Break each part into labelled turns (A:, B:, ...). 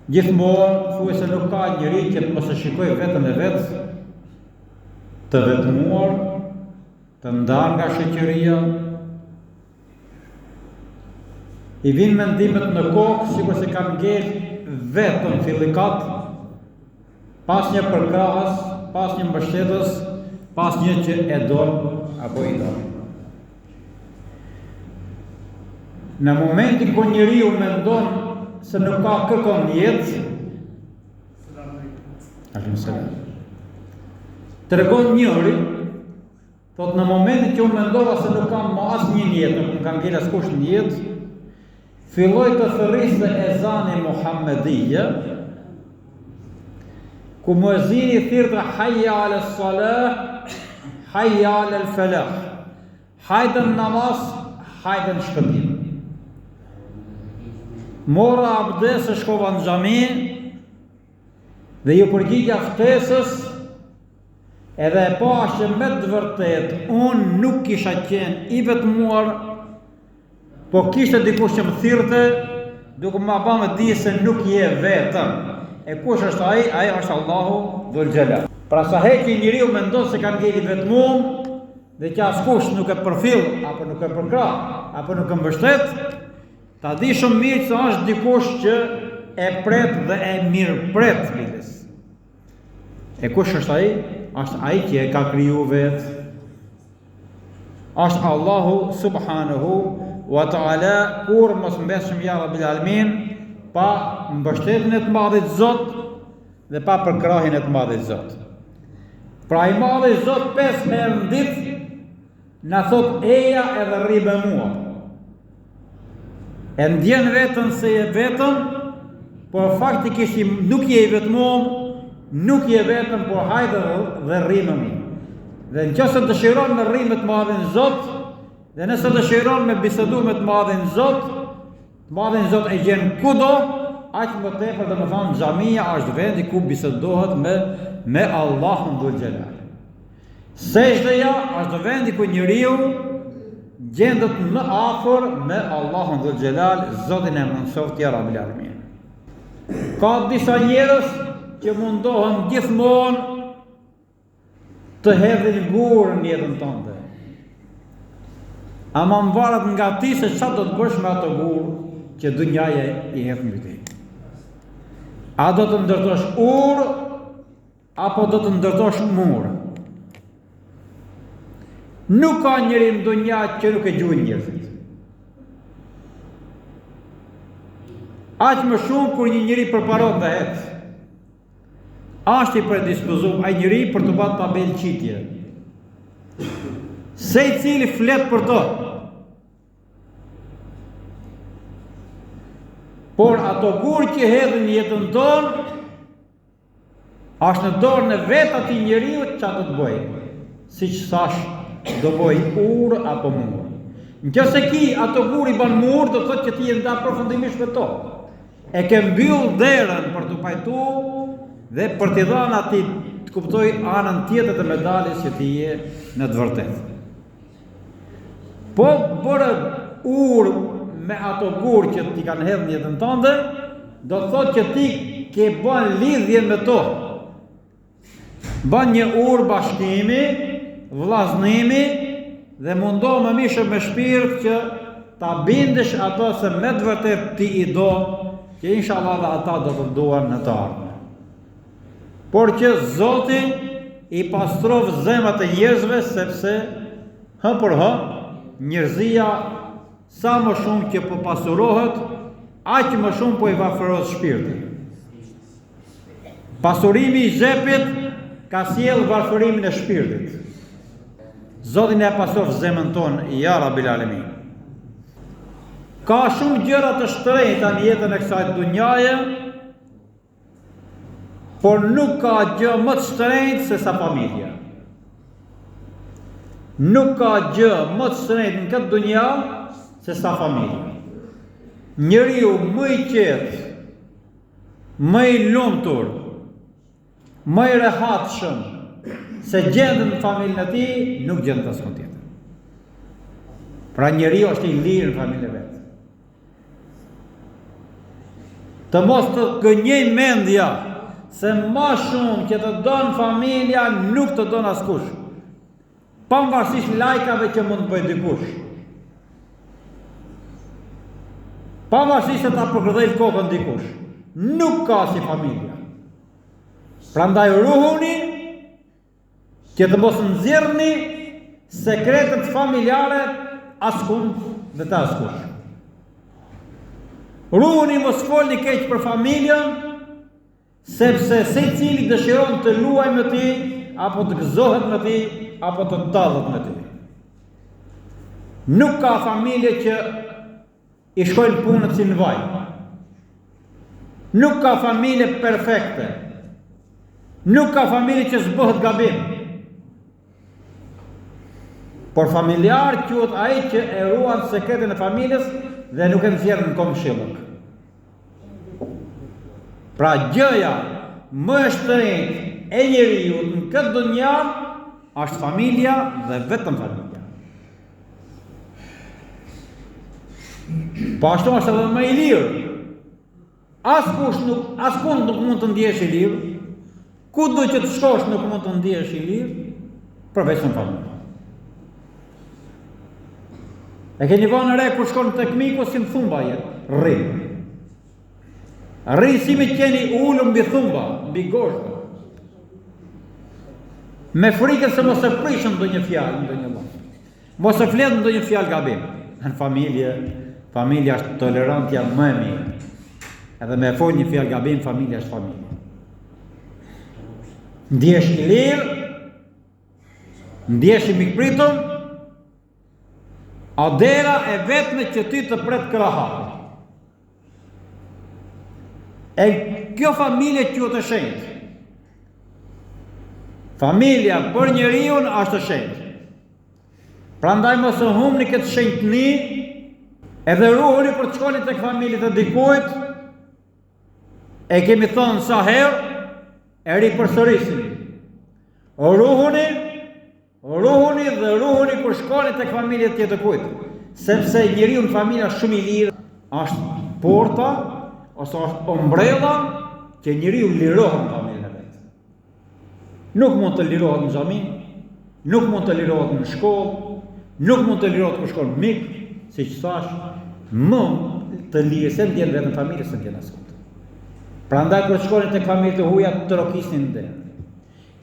A: Gjithmonë thuajse nuk ka njeri që të mos e shikojë veten e vet të vetmuar, të ndarë nga shoqëria. I vijnë mendimet në kokë sikurse ka ngel vetëm fillikat, pa asnjë përkrahës, pa asnjë mbështetës, pa asnjë që e don apo i don. Në momentin kur njeriu mendon se nuk ka kërkon në jetë, Alejkum selam. Tregon njëri, thotë në momentin që unë mendova se nuk kam më asnjë në jetë, nuk më ka ngel askush në jetë, filloi të thërriste ezani Muhammedije, ku muezini thirrte hayya ala salah, hayya ala falah. Hajde në namaz, hajde në shpëtim. Mora abdes e shkova në xhami dhe iu përgjigja ftesës edhe e pashë që me të vërtetë unë nuk kisha qenë i vetmuar Po kishte dikush që më thirrte, duke ma ba me dije se nuk je vetëm. E kush është ai? Ai është Allahu Dhul Xhelal. Pra sa herë që njeriu mendon se ka ngel i vetmum dhe që askush nuk e përfill apo nuk e përkrah apo nuk e mbështet, ta di shumë mirë se është dikush që e pret dhe e mirëpret biles. E kush është ai? Është ai që e ka kriju vetë. Është Allahu subhanahu wa ta'ala kurrë mos mbetshim ja Rabbil Alamin pa mbështetjen e të madhit Zot dhe pa përkrahjen e të madhit Zot. Pra i madhi Zot pesë herë në ditë na thot eja edhe rri me mua. E ndjen veten se je vetëm, por faktikisht nuk je i vetmum, nuk je vetëm, por hajde dhe rri me mua. Dhe në qoftë se dëshiron me rri me të madhin Zot, dhe nëse dëshiron me bisedu me të madhin Zot, të madhin Zot e gjen kudo, aq më tepër domethënë, xhamia është vendi ku bisedohet me, me Allahun Dhul Xhelal. Sexhdeja është vendi ku njeriu gjendet më afër me Allahun Dhul Xhelal, Zoti na mundësoftë ja Rabbil Alamin. Ka disa njerëz që mundohen gjithmonë të hedhin gurë në jetën tënde. Ama mvaret nga ti se ça do të bësh me ato gurë që dunjaja i hedh mbi ty. A do të ndërtosh urë Apo do të ndërtosh mur? Nuk ka njeri në dunja që nuk e gjujnë njerëzit. Aq më shumë kur një njeri përparon dhe ec. Ashtë i predispozum ai njeri për t'u ba tabelë qitje. Secili flet për të. Por ato gurë që hedhin në jetën tonë, Është në dorën e vetë atij njeriut ça do të bëjë. Siç thashë, do bëjë urë apo mur. Në qoftë se ki ato gurë i ban mur, do të thotë që ti je nda përfundimisht me to. E ke mbyll derën për t'u pajtu dhe për t'i dhënë atij të kuptojë anën tjetër të medaljes që ti je në të vërtetë. Po bëre urë me ato gurë që t'i kanë hedhë në jetën tënde, do të thotë që ti ke bën lidhje me to. Bën një urë bashkimi, vllaznimi dhe mundohu me mish e me shpirt që ta bindësh ato se me të vërtetë ti i do, që inshallah dhe ata do të duan në të ardhme. Por që Zoti i pastroftë zemrat e njerëzve sepse hë për hë njerëzia sa më shumë që po pasurohet, aq më shumë po i varfërohet shpirti. Pasurimi i xhepit ka sjellë varfërimin e shpirtit. Zoti na e pastroftë zemrën tonë, ja Rabbil Alemin. Ka shumë gjëra të shtrenjta në jetën e kësaj dunjaje, Por nuk ka gjë më të shtrenjtë se sa familja. Nuk ka gjë më të shtrenjtë në këtë dunja se sa familja. Njeriu më i qetë, më i lumtur, më i rehatshëm se gjendet në familjen e tij, nuk gjendet askund tjetër. Pra njeriu është i lirë në familjen e vet. Të mos të gënjej mendja se ma shumë që të don familja nuk të don askush. Pavarësisht lajkave që mund të bëjë dikush. Pavarësisht se ta përkëdhel kokën dikush. Nuk ka si familja. Prandaj ruhuni që të mos nxirrni sekretet familjare askund dhe te askush. Ruhuni mos folni keq për familjen, sepse secili dëshiron të luajë me ty, apo të gëzohet me ty, apo të tallet me ty. Nuk ka familje që i shkojnë punët si në vaj. Nuk ka familje perfekte. Nuk ka familje që s'bëhet gabim. Por familjar quhet ai që e ruan sekretin e familjes dhe nuk e nxjerr në komshillëk. Pra gjëja më e shtrenjtë e njeriut në këtë dunja është familja dhe vetëm familja. Po ashtu është edhe më i lirë. Askush nuk, askund nuk mund të ndjehesh i lirë. Kudo që të shkosh nuk mund të ndjehesh i lirë, përveç në familje. E keni vënë re kur shkon tek miku si në thumba je, rri. Rri si me qenë i ulur mbi thumba, mbi gozhdë. Me frikën se mos e prishën ndonjë fjalë, ndonjë lloj. Mos e flet ndonjë fjalë gabim. Në familje, familja është tolerantja më e mirë. Edhe me fol një fjalë gabim, familja është familje. Ndjehesh i lirë, ndjehesh i mikpritun, a dera e vetme që ty të pret krahë. E kjo familje quhet e shenjtë. Familja për njeriun është e shenjtë. Prandaj mos e humni këtë shenjtni, edhe ruhuni kur të shkoni tek familjet e dikujt, e kemi thonë sa herë, e ripërsërisim. Ruhuni, Ruhuni dhe ruhuni kur shkoni tek familjet e tjetërkujt, sepse njeriu në familje është shumë i lirë, është porta ose është ombrella që njeriu lirohet në familjen e vet. Nuk mund të lirohet në xhami, nuk mund të lirohet në shkollë, nuk mund të lirohet kur shkon mik, siç thash, më të lirë se ndjen veten në familje s'e ndjen askund. Prandaj kur shkoni tek familjet e huaja trokisni në derë.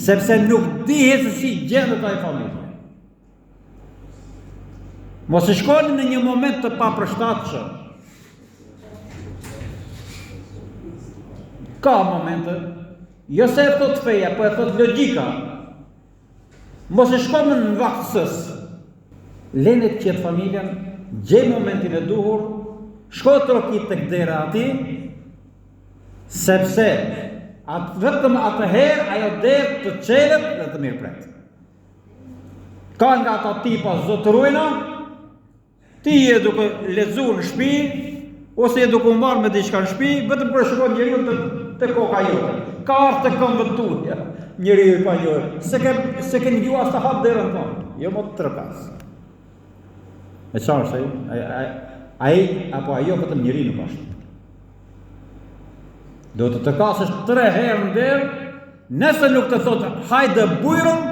A: Sepse nuk dihet se si gjendet ajo familje. Mos i shkoni në një moment të papërshtatshëm. Ka momente, jo se e thot feja, po e thot logjika. Mos i shkoni në vakt sës. Lene të qetë familjen, gjej momentin e duhur, shko trokit tek dera e atij, Sepse atë vetëm atëherë ajo derë të çelet dhe të mirëpret. Ka nga ata tipa zotërujna, ti je duke lexu në shtëpi ose je duke u marrë me diçka në shtëpi, vetëm kur e shikon njeriun te, te koka jote. Ka ardhur te këmbët tuaja, njeriu i panjohur. S'e ke s'e ke dëgjuar as të hap derën tonë, jo më të trokas. E çfarë është ai? Ai ai ai apo ajo vetëm njeri nuk është. Do të trokasësh tre herë në derë, nëse nuk të thotë hajde bujrum,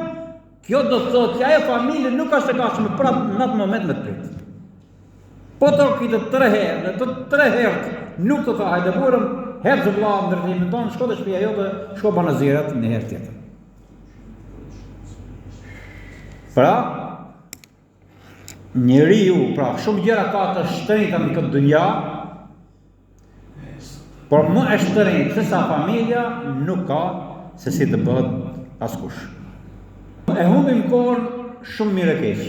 A: kjo do të thotë që ajo familje nuk është e gatshme prapë në atë moment me të prit. Po trokitet tre herë, në të tre herë nuk të thotë hajde bujrum, hec vëlla në drejtimin tonë, shko te shtëpia jote, shko bën zijaret një herë tjetër. Pra, njeriu, pra shumë gjëra ka të shtrenjta në këtë dynja, por më e shtrenjtë se sa familja nuk ka se si të bëhet askush. E humbim kohën shumë mirë e keq.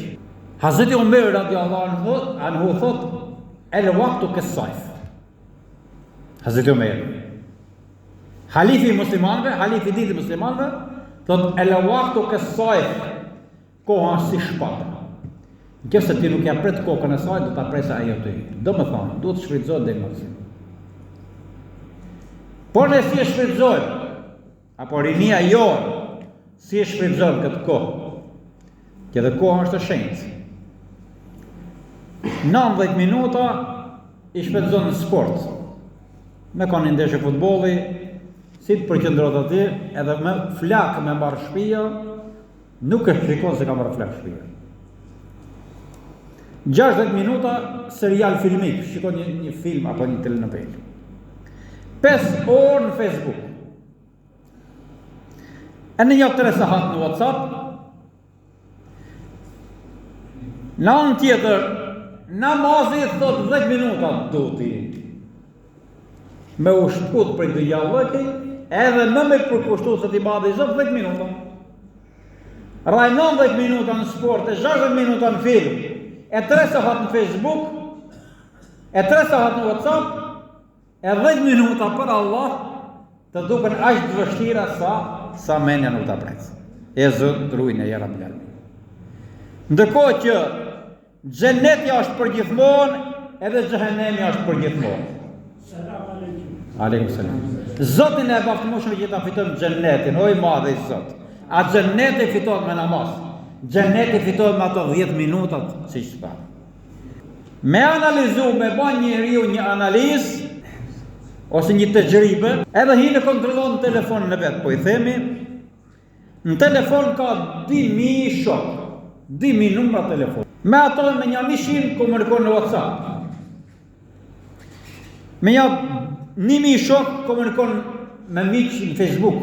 A: Hazreti Omer radiallahu anhu, anhu thot, el waktu kes-sejf. Hazreti Omer. Halifi i muslimanëve, halifi i dytë i muslimanëve, thot el waktu kes-sejf. Koha është si shpata. Në qoftë se ti nuk ja pret kokën e saj, do ta presë ajo ty. Domethënë, duhet të shfrytëzohet deri në maksimum. Por ne si e shfrytëzojmë? Apo rinia jonë, si e shfrytëzon këtë kohë? Që dhe koha është e shenjtë. 90 minuta i shpenzon në sport. Me kanë një ndeshje futbolli, si të përqendrohet aty, edhe me flakë me marrë shpia, nuk e shikon se ka marrë flakë shpia. 60 minuta serial filmik, shikon një, një film apo një telenovelë. 5 orë në Facebook. E në një 3 sahat në WhatsApp, Në anën tjetër, namazi thot 10 minuta do ti. Me u shkput prej dynjallëkit, edhe më me përkushtu se t'i madhi Zot 10 minuta. Rraj 90 minuta në sport, e 60 minuta në film, e 3 sahat në Facebook, e 3 sahat në WhatsApp, E 10 minuta për Allah të duken aq të vështira sa sa mendja nuk ta pret. E Zot rujna ja Rabbil Alamin. Ndërkohë që xheneti është për gjithmonë, edhe xhehenemi është për gjithmonë.
B: Selam aleikum.
A: Aleikum selam. Zoti na e baftë të mundshme që ta fitojmë xhenetin, o i madhi Zot. A xheneti fitohet me namaz? Xheneti fitohet me ato 10 minutat, siç tha. Me analizu, me ba njeriu një analizë, ose një texhribe, edhe hin e kontrollon telefonin e vet, po i themi, në telefon ka 2000 shok, 2000 numra telefon. Me ato me një 100 komunikon në WhatsApp. Me një 1000 shok komunikon me miq në Facebook.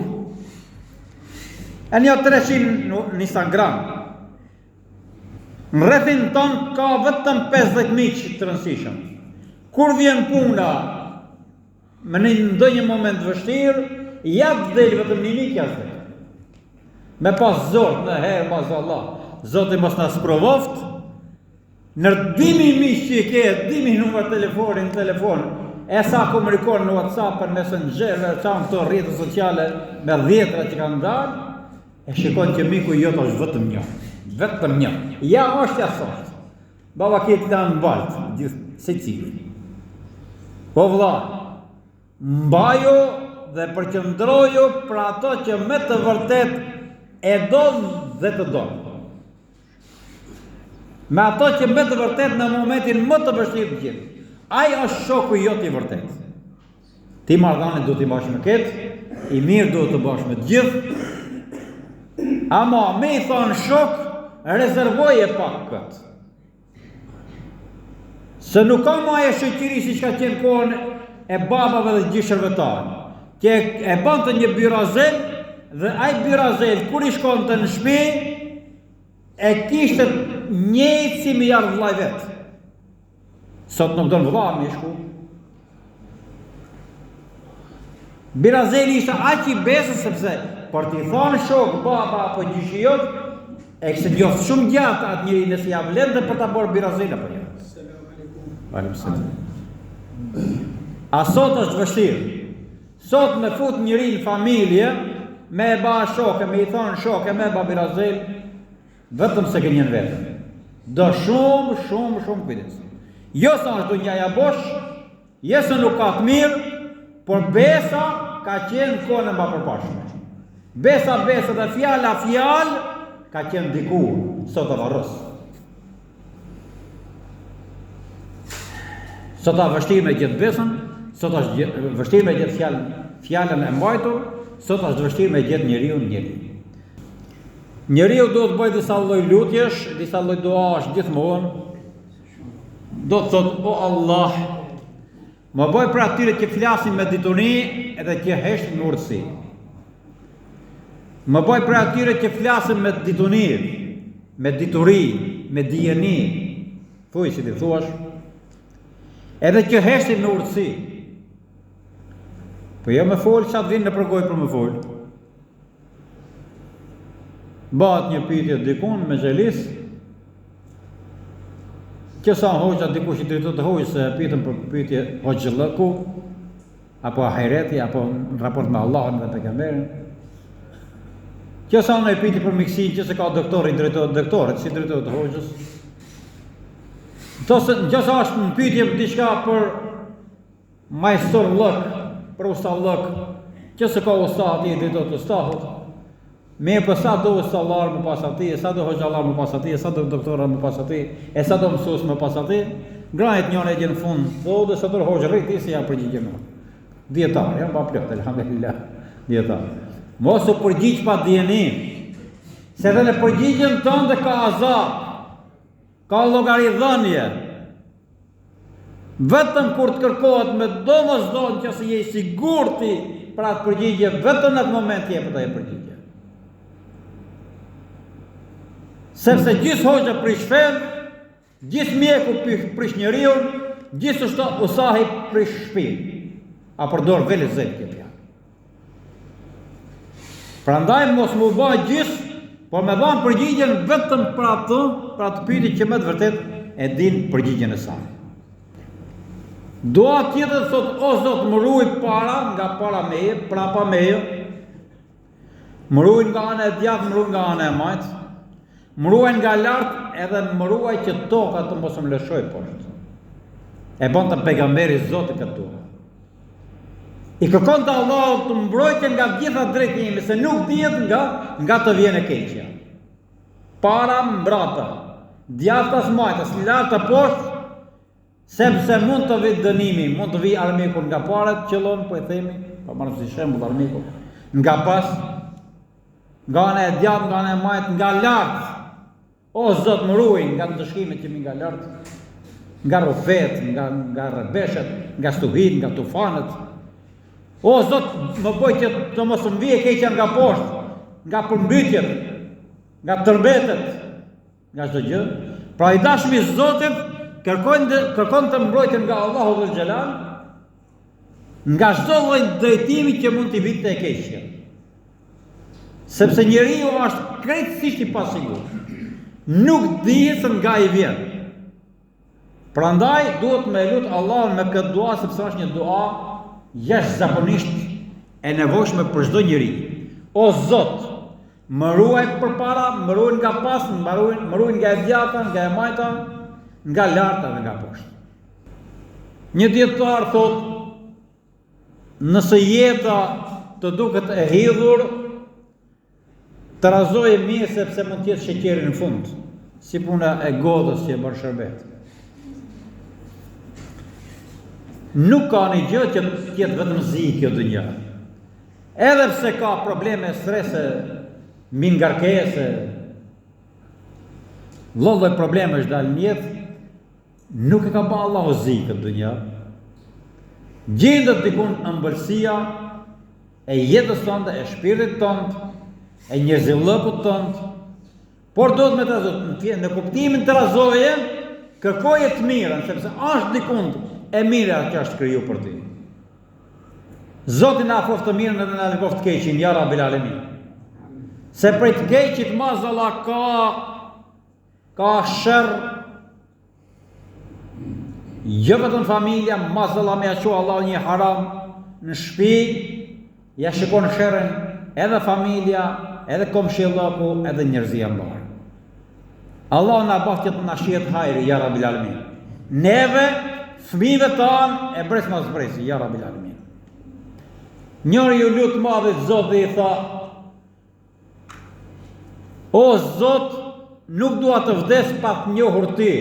A: E një 300 në Instagram. Në rrethin tënd ka vetëm 50 miq të rëndësishëm. Kur vjen puna me në ndonjë moment të vështirë, ja të del vetëm një mik ja s'del. Me pas zor në herë mazallah, Zoti mos na sprovoft, Nër 2000 miq që i ke, 2000 numër telefoni në telefon, e sa komunikon në WhatsApp, për Messenger, e sa në këto rrjete sociale me dhjetra që kanë dalë, E shikon që miku jot është vetëm një. Vetëm një. Ja është ja s'osht. Baba këtë të në baltë, gjithë secili. Po vlla, mbaju dhe përqendroju për ato që me të vërtet e don dhe të don. Me ato që me të vërtet në momentin më të vështirë të gjithë. Ai është shoku jot i vërtet. Ti marrëdhëniet duhet t'i bash me këtë, i mirë duhet të bash me të gjithë. Ama me i thonë shok, rezervoje pak këtë. Se nuk ka ma ajo shoqëri siç ka qenë kohën e babave dhe gjyshërve tanë. Që e bante një byrazel dhe ai byrazel kur i shkonte në shpi, e kishte njëjtë si me i ardhë vllai vet. Sot nuk don vëlla me shku. Byrazeli ishte aq i besës sepse për t'i thonë shok baba apo gjyshi jot, e kishte njoft shumë gjatë atë njeri nëse ja vlente për ta bërë byrazel apo jo. Aleikum selam. A sot është vështirë. Sot me fut njeri në familje, me e ba shok, me i thonë shok, me e ba byrazel, Vetëm se gënjen veten. Do shumë, shumë, shumë kujdes. Jo se është dunjaja bosh, jo se nuk ka të mirë, por besa ka qenë kohën e mapërparshme. Besa, besa dhe fjala, fjalë, ka qenë dikur, sot e varros. Sot a vështirë me gjetë besën, sot është vështirë me gjetë fjalën, fjalën e mbajtur, sot është vështirë me gjetë njeriun njeri. Njeriu duhet të bëjë disa lloj lutjesh, disa lloj duash gjithmonë. Do të thotë o Allah, më bëj prej atyre që flasin me dituri edhe që heshtin me urtësi. Më bëj prej atyre që flasin me dituri, me dituri, me dijeni. Thuaj si ti thuash. Edhe që heshtin me urtësi. Po jo me fol sa të vjen nëpër gojë për me fol. Bëhet një pyetje dikun në mexhlis, që sa hoxha dikush i drejtohet hoxhës se e pyetën për pyetje hoxhllëku apo ahireti apo në raport me Allahun dhe pejgamberin. Që sa në pyetje për mjekësinë, që se ka doktor i drejtohet doktorit, s'i drejtohet hoxhës. Në qoftë se është në pyetje për diçka për Majstorllëk, për ustallëk, që se ka usta aty i drejtohet ustahut, mirëpo sa do ustallar me pas aty, e sa do hoxhallar me pas aty, e sa do doktora me pas aty, e sa do mësues me pas aty, grajt njënë e gjen në fund, thotë, sa do hoxhë rriti, se ja përgjigje më. Dijetar, jam ba plot, elhamdulillah, dijetar. Mos u përgjigj pa dijeni, se edhe në përgjigjen tënde ka azab, ka llogaridhënie. Vetëm kur të kërkohet me domosdo në qoftë se je i sigurt ti për atë përgjigje, vetëm në atë moment jepet ajo përgjigje. Sepse gjithë hoxha prish fenë, Gjithë mjeku prish njeriun, gjithë ustahi prish shpinë. A përdor vele zëjtë kjo fjalë. Prandaj mos m'u ba gjys, por me dhanë përgjigjen vetëm për atë, për atë pyetje që me të vërtetë e din përgjigjen e saj. Dua tjetër thot o Zot më ruaj para nga para meje, prapa meje. Më ruaj nga ana e djathtë, më ruaj nga ana e majtë. Më ruaj nga lart edhe më ruaj që toka të mos më lëshojë poshtë. E bënte pejgamberi i Zotit këtë dua. I kërkonte Allahut mbrojtje nga të gjitha drejtimet, se nuk dihet nga nga të vjen e keqja. Para mbrapa, djathtas majtas, lart e poshtë, Sepse mund të vijë dënimi, mund të vijë armiku nga para të qëllon, po e themi, po marrim si shembull armiku, nga pas, nga ana e djathtë, nga ana e majtë, nga lart. O Zot më ruaj nga ndëshkimet që vijnë nga lart, nga rrufetë, nga nga rrebeshet, nga stuhitë, nga tufanët. O Zot, më bëj që të mos më vijë e keqja nga poshtë, nga përmbytjet, nga tërmetet, Nga çdo gjë. Pra i dashmi i Zotit kërkon kërkonte mbrojtjen nga Allahu dhul xhelal nga çdo lloj drejtimi që mund t'i vinte e keqja. Sepse njeriu është krejtësisht i pasigurt. Nuk dihet se nga i vjen. Prandaj duhet me lut Allahun me këtë dua sepse është një dua jashtëzakonisht e nevojshme për çdo njeri. O Zot, më ruaj përpara, më ruaj nga pas, më ruaj, më ruaj nga e djathta, nga e majta, nga lart dhe nga poshtë. Një dijetar thotë, nëse jeta të duket e hidhur, Trazoje mirë sepse mund të jetë sheqeri në fund, si puna e gotës që e bën sherbet. Nuk ka një gjë që të jetë vetëm zi kjo dynja. Edhe pse ka probleme, strese, mbingarkese, lloj-lloj problemesh dalin në jetë, nuk e ka ba Allahu zi këtë dynja. Gjendet dikun ëmbëlsia, e jetës tënde, e shpirtit tënd, e njerëzillëkut tënd, por duhet me trazu, në kuptimin trazoje, kërkoje të mirën, sepse është dikund e mira që është kriju për ty. Zoti na afroftë të mirën edhe na largoftë të keqin, ja Rabbil Alemin. Se prej të keqit mazallah ka Ka sherr jo vetëm familja, mazallah me ja çu Allahu një haram në shpi, ja shikon sherrin edhe familja, edhe komshillëku, edhe njerëzia mbarë. Allahu na bëftë që të na shihet hajri, ja Rabbil Alemin. Neve, fëmijëve tanë, e brez mas brezi, ja Rabbil Alemin. Njëri iu lut madhit Zot dhe i tha, O Zot, nuk dua të vdes pa të njohur ty.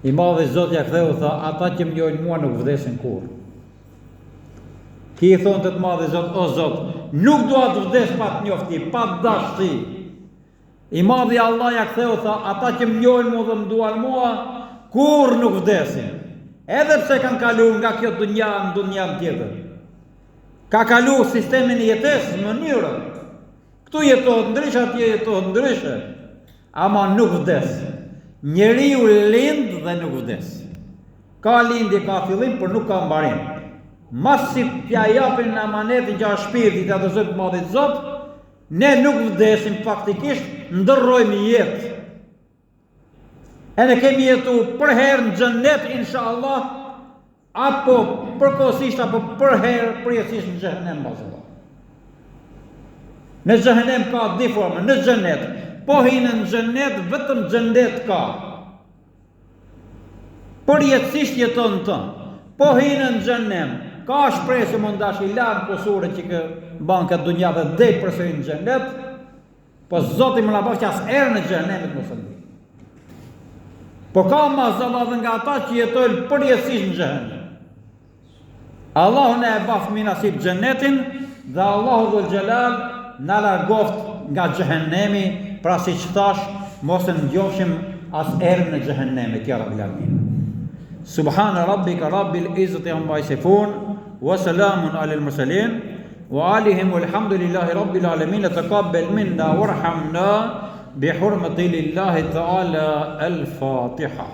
A: I madhi Zot ja ktheu tha, ata që më njohin mua nuk vdesin kurrë. Ky i thonte të madhit Zot, o Zot, nuk dua të vdes pa të njohur ty, pa të dashur ty. I madhi Allah ja ktheu tha, ata që më njohin mua dhe më duan mua, kurrë nuk vdesin. Edhe pse kanë kalu nga kjo dunja në dunjan tjetër. Ka kalu sistemin e jetesës, mënyrën. Këtu jetohet ndryshe, atje jetohet ndryshe. Ama nuk vdes. Njeriu lind dhe nuk vdes. Ka lindje, ka fillim, por nuk ka mbarim. Masi t'ja japin amanetin që është shpirti, t'ja dorëzojmë të madhit Zot, ne nuk vdesim faktikisht, ndërrojmë jetë. E ne kemi jetu përherë në xhennet, inshallah, apo përkohësisht, apo përherë, përjetësisht në xhehenem, mazallah. Në xhehenem ka dy forma, në xhennet, po hinë në xhennet, vetëm xhennet ka. Përjetësisht jeton në të. Po hinë në xhehenem, ka shpresë mund dash i lanë kusuret që ke ba n'këtë dunja dhe del përsëri në xhennet, Po Zoti më na bëftë që as erën e xhehenemit mos e ndi. Po ka mazallah dhe nga ata që jetojnë përjetësisht në xhehenem. Allahu na e baft mi nasip xhennetin dhe Allahu dhul xhelal na largoft nga xhehennemi, pra siç thash, mos e ndjofshim as erën e xhehennemit, ja Rabbil Alamin. Subhana rabbika rabbil izzati amma yasifun wa salamun alal mursalin wa alihim walhamdulillahi rabbil alamin taqabbal minna warhamna bi hurmati lillahi ta'ala al-Fatiha.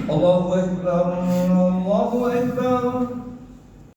C: Allahu Ekber, Allahu Ekber.